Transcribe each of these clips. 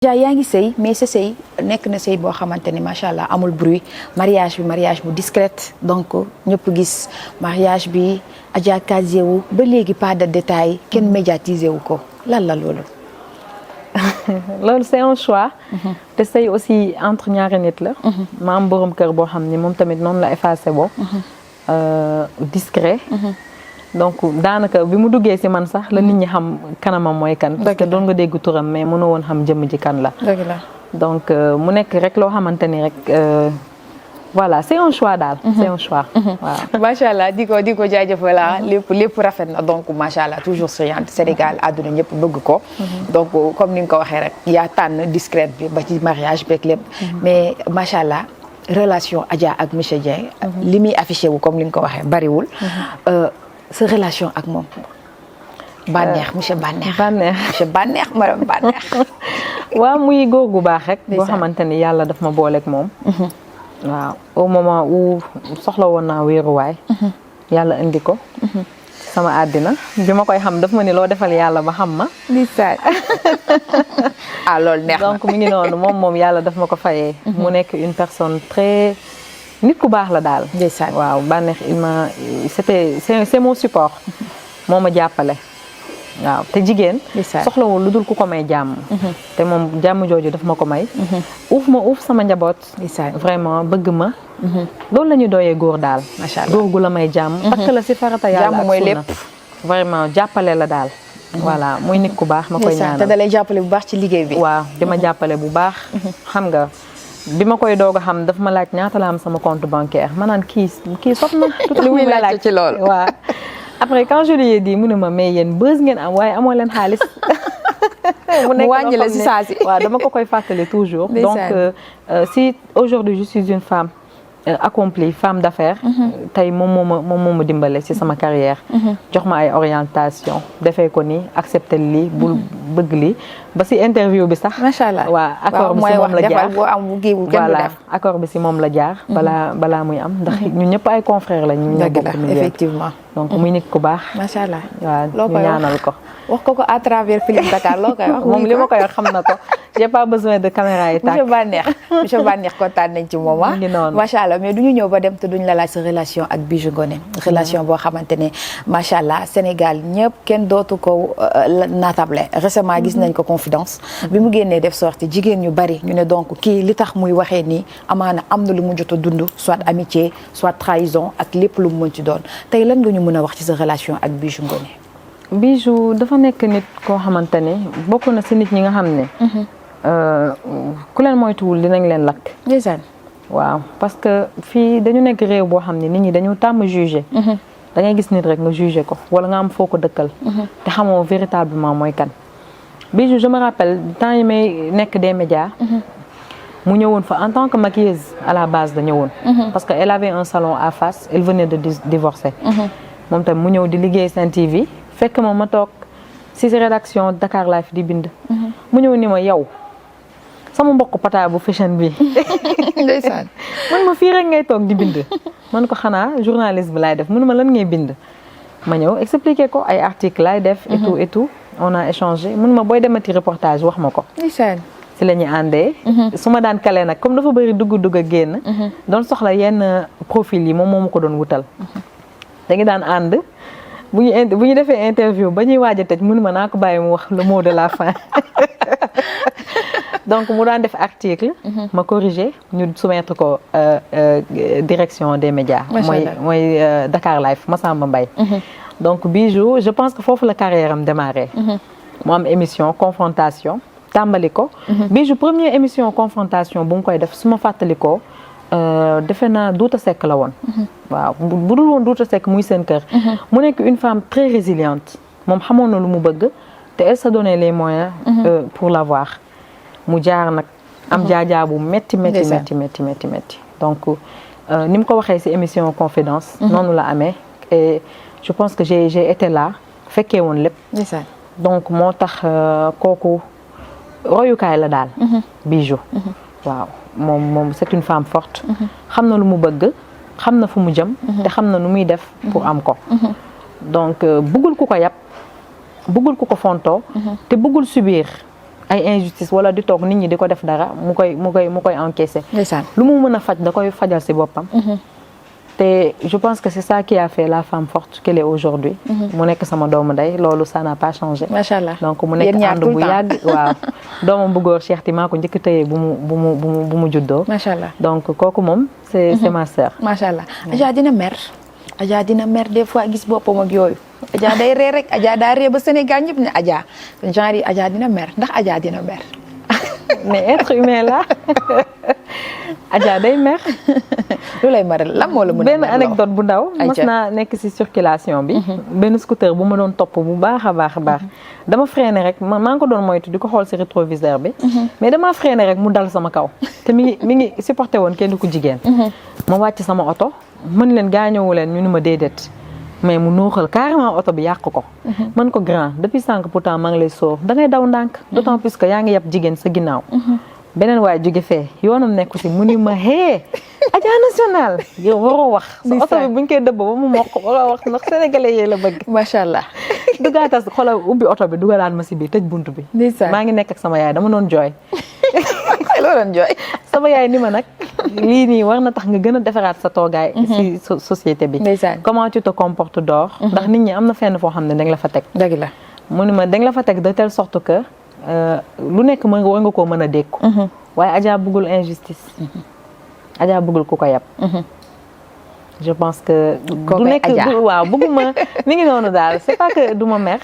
déjà yaa ngi sëy mais sa sëy nekk na sëy boo xamante ni macha allah amul bruit mariage bu discrète donc ñëpp gis mariage bi Adja casé wu ba léegi pas de détail kenn médiatisé wu ko lan la loolu. loolu c'est un choix. te sëy aussi entre ñaari nit la. ma am borom kër boo xam ni moom tamit noonu la effacé boo. discret. donc daanaka bi mu duggee ci man sax la nit ñi xam kanamam mooy kan. parce que doon nga dégg turam mais mënoo woon xam jëmm ji kan la. dëgg la donc mu nekk rek loo xamante ni rek voilà c'est un choix daal. c'est un choix waaw. macha allah di ko jaajëfal lépp rafet na donc macha allah toujours souriante Sénégal àdduna ñëpp bëgg ko. donc comme ni nga ko waxee rek yaa tànn discrète bi ba ci mariage beeg lépp. mais macha allah relation Adja ak monsieur Dieng. li muy affiché wu comme ni nga ko waxee bariwul. sa relation ak moom. Bànneex monsieur Bànneex. monsieur Bànneex madame Bànneex. waaw muy góor gu baax rek. boo xamante ni yàlla daf ma booleeg moom. waaw au moment où soxla woon naa wéeruwaay. yàlla indi ko. sama àddina bi ma koy xam daf ma ni loo defal yàlla ba xam ma. loolu neex na donc mi ngi noonu moom yàlla daf ma ko fayee. mu nekk une personne très. nit ku baax la daal. ndeysaan waaw Bànneex c'est mon support. moo ma jàppale. waaw te jigéen. soxlawul lu dul ku ko may jàmm. te moom jàmm jooju daf ma ko may. uuf sama njaboot. vraiment bëgg ma. loolu la ñuy dooyee góor daal. macha allah góor gu la may jàmm. takk la ci farata yàlla jàmm mooy lépp. vraiment jàppale la daal. voilà muy nit ku baax ma koy ñaanal. te da lay jàppale bu baax ci liggéey bi. waaw di ma jàppale bu baax. xam nga. bi ma koy doog a xam daf ma laaj ñaata la am sama compte bancaire ma naan kii sot na. lu muy laaj ci loolu waaw. après quand je lui ai dit mu ne ma mais yéen bës ngeen am waaye amoo leen xaalis. mu wàññi la si saa si. waaw dama ko koy fàttali toujours. donc si aujourd'hui je suis une femme accomplie femme d'affaires. tey moom moo ma dimbale ci sama carrière. jox ma ay orientation defee ko ni accepter lii bul bëgg lii ba ci interview bi sax. macha allah waaw accord bi ci moom la jaar voilà accord bi ci moom la jaar. balaa muy am ndax ñun ñëpp ay confrères la ñu ñoo bokk milieu effectivement. donc muy nit ku baax. macha allah waaw ñu ñaanal ko. wax ko à travers Feeling Dakar loo koy wax. moom li ma koy wax xam na ko j'ai pas besoin de caméra yi tàkk. monsieur Bànneex kontaan nañ ci moom ngi noonu macha allah mais du ñu ñëw ba dem te duñ la laaj sa relation ak Bijou Ngoné. relation boo xamante ne macha allah Sénégal ñëpp kenn dootu ko natable. récemment gis nañ ko confidence. bi mu génnee def sortie jigéen ñu bari ñu ne donc kii li tax muy waxee nii amaana am na lu mu jot a dund soit amitié soit trahison ak lépp lu mu mën ci doon tey lan nga ñu mën a wax ci sa relation ak Bijou Ngoné. Bijou dafa nekk nit koo xamante ne bokk na ci nit ñi nga xam ne. ku leen moytuwul dinañ leen lakk. ndeysaan. waaw parce que fii dañu nekk réew boo xam ne nit ñi dañu tàmm juger. da ngay gis nit rek nga juger ko wala nga am foo ko dëkkal. te xamoo véritablement mooy kan. Bijou je me rappelle temps yi may nekk des médias. mu ñëwoon fa en tant que maquilleuse à la base da ñëwoon. parce que elle avait un salon à Fass elle venait de divorcer. moom tam mu ñëw di liggéey Sen TV. fekk ma toog ci rédaction Dakar Live di bind. mu ñëw ni ma yow sama mbokk pata bu fashion bi. ndeysaan. man ma fii rek ngay toog di bind. man ko xanaa journaliste bi laay def mënu ma lan ngay bind. ma ñëw expliquer ko ay articles laay def. et tout on a échangé mënu ma booy demati reportage wax ma ko. ndeysaan. ci la ñu àndee. su ma daan kale nag comme dafa bëri dugg a génn. doon soxla yenn profil yi moom moo ma ko doon wutal. dañu daan ànd. bu ñu defee interview ba ñuy waaj a tëj mënu ma naa ko bàyyi mu wax le mot de la fin donc mu daan def article. ma corriger ñu soumettre ko direction des médias. mooy Dakar Live Massamba Mbaye. donc Bijou je pense que foofu la carrière am démarré. mu am émission confrontation tàmbali ko. Bijou première émission confrontation bu mu koy def su ma fàttali ko. defe naa Douta Seck la woon. waaw bu dul woon Douta Seck muy seen kër. mu nekk une femme très résiliente moom xamoon na lu mu bëgg te elle se donnait les moyens. pour l'avoir mu jaar nag am jaajaa bu métti. donc ni mu ko waxee ci émission confidence. noonu la amee et je pense que j'ai été là fekkee woon lépp. donc moo tax kooku royukaay la daal. Bijou waaw. moom c'est une femme forte. xam na lu mu bëgg xam na fu mu jëm. te xam na nu muy def pour am ko. donc bëggul ku ko yab bëggul ku ko fontoo. te bëggul subir ay injustice wala di toog nit ñi di ko def dara mu koy encaisser. lu mu mën a faj da koy fajal si boppam. te je pense que c'est ça qui a fait la femme forte qu'elle est aujourd'hui. mu nekk sama doomu ndey loolu ça n'a pas changé. macha allah donc mu nekk ànd bu yàgg waaw. doomam bu góor Cheikh maa ko njëkk a tëye bu mu juddoo. macha allah donc kooku moom c'est ma sœur. macha allah Adja dina mer. Adja dina mer des fois gis boppam ak yooyu. Adja day ree rek Adja daa ree ba Sénégal ñëpp ne Adja genre yi Adja dina mer ndax Adja dina mer. mais être humain la Adja day mer. lu lay maral lan moo la mën a benn anecdote bu ndaw. mas naa nekk ci circulation bi. benn scooter bu ma doon topp bu baax a baax a baax. dama freiné rek maa ngi ko doon moytu di ko xool ci rétroviseur bi. mais dama freiné rek mu dal sama kaw. te mi ngi supporté woon kenn ku jigéen. ma wàcc sama oto mën leen gaañoowu leen ñu ni ma déedéet. mais mu nuuxal carrément oto bi yàq ko. mën ko grand depuis sànq pourtant maa ngi lay sóor da ngay daw ndànk. d'autant plus que yaa ngi yab jigéen sa ginnaaw. beneen waay jóge fee yoonam nekku si mu ni ma hee Adja National yow waroo wax. sa oto bi buñ koy dëbb ba mu mokk waroo wax ndax sénégalais yee la bëgg. macha allah. dugaatas xoolal ubbi oto bi dugalaat ma si biir tëj buntu bi. maa ngi nekk ak sama yaay dama doon jooy. loo doon jooy. sama yaay ni ma nag. lii nii war na tax nga gën a defaraat sa toogaay. ci société bi. comment tu te comportes dehors. ndax nit ñi am na fenn foo xam ne dañ la fa teg. dëgg la mu ni ma dañ la fa teg de telle sorte que lu nekk war nga koo mën a dékku. waaye Adja bëggul injustice. Adja bëggul ku ko yab. je pense que. du nekk waaw bëgguma mi ngi noonu daal c'est pas que du ma mer.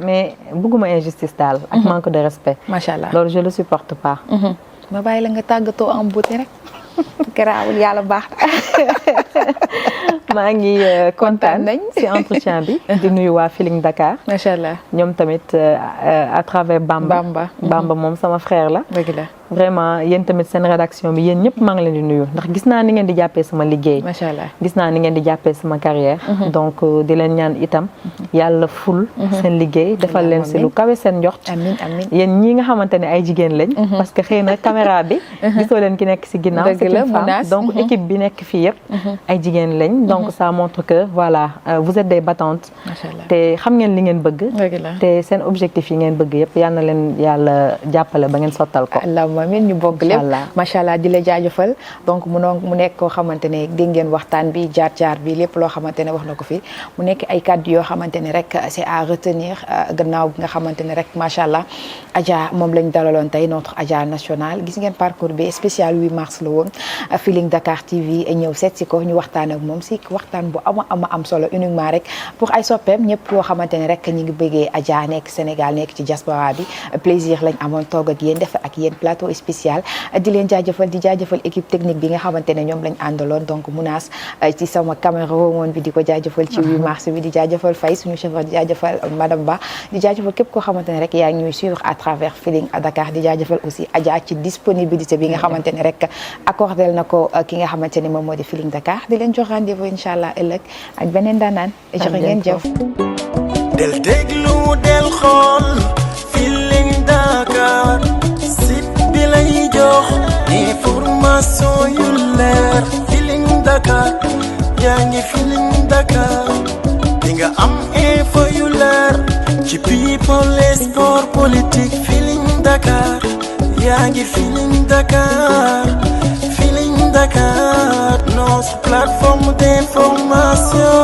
mais bëgguma injustice daal. ak manque de respect. macha allah loolu je le supporte pas. ma bàyyi la nga tàggatoo en beauté rek. garaawul yàlla baax maa ngi kontaan nañ ci entretien bi di nuyu waa Feeling Dakar. macha allah ñoom tamit à travers Bamba moom sama frère la. dëgg la vraiment yéen tamit seen rédaction bi yéen ñëpp maa ngi leen di nuyu ndax gis naa ni ngeen di jàppee sama liggéey. macha allah gis naa ni ngeen di jàppee sama carrière. donc di leen ñaan itam yàlla ful. seen liggéey defal leen si lu kawe seen njort. amiin amiin yéen ñii nga xamante ne ay jigéen lañ. parce que xëy na caméra bi. gisoo leen ki nekk si ginnaaw. c'est une femme donc équipe bi nekk fii yëpp. ay jigéen lañ donc ça montre que voilà vous êtes des battantes. macha allah te xam ngeen li ngeen bëgg. te seen objectif yi ngeen bëgg yëpp yal na leen yàlla jàppale ba ngeen sottal ko. amiin ñu bokk lépp macha allah di la jaajëfal donc mu nekk koo xamante ne dégg ngeen waxtaan bi jaar bi lépp loo xamante ne wax na ko fi mu nekk ay kàddu yoo xamante ne rek c'est à retenir gannaaw bi nga xamante ne rek macha allah Adja moom lañ dalaloon tey notre Adja National gis ngeen parcours bi spécial 8 mars la woon Feeling Dakar TV ñëw seet si ko ñu waxtaan ak moom si waxtaan bu am solo uniquement rek pour ay soppeem ñëpp yoo xamante ne rek ñi ngi bëggee Adja nekk Sénégal nekk ci diaspora bi plaisir lañ amoon toog ak yéen def ak yéen plateau spécial di leen jaajëfal di jaajëfal équipe technique bi nga xamante ne ñoom lañ àndaloon donc Mounas ci sama caméra woon bi di ko jaajëfal ci 8 mars bi di jaajëfal Faye suñu chauffeur di jaajëfal madame Ba di jaajëfal képp koo xamante ne rek yaa ngi ñuy suivre à travers Feeling Dakar di jaajëfal aussi Adja ci disponibilité bi nga xamante ne rek accordel na ko ki nga xamante ne moom moo di Feeling Dakar di leen jox rendez-vous incha allah ëllëg ak beneen daanaan jërë ngeen jëf del déglu del xool Feeling Dakar bi lay jox information yu leer Feeling Dakar yaa ngi Feeling Dakar di nga am info yu leer ci people et sport politique Feeling Dakar yaa ngi Feeling Dakar Feeling Dakar notre plateforme d'information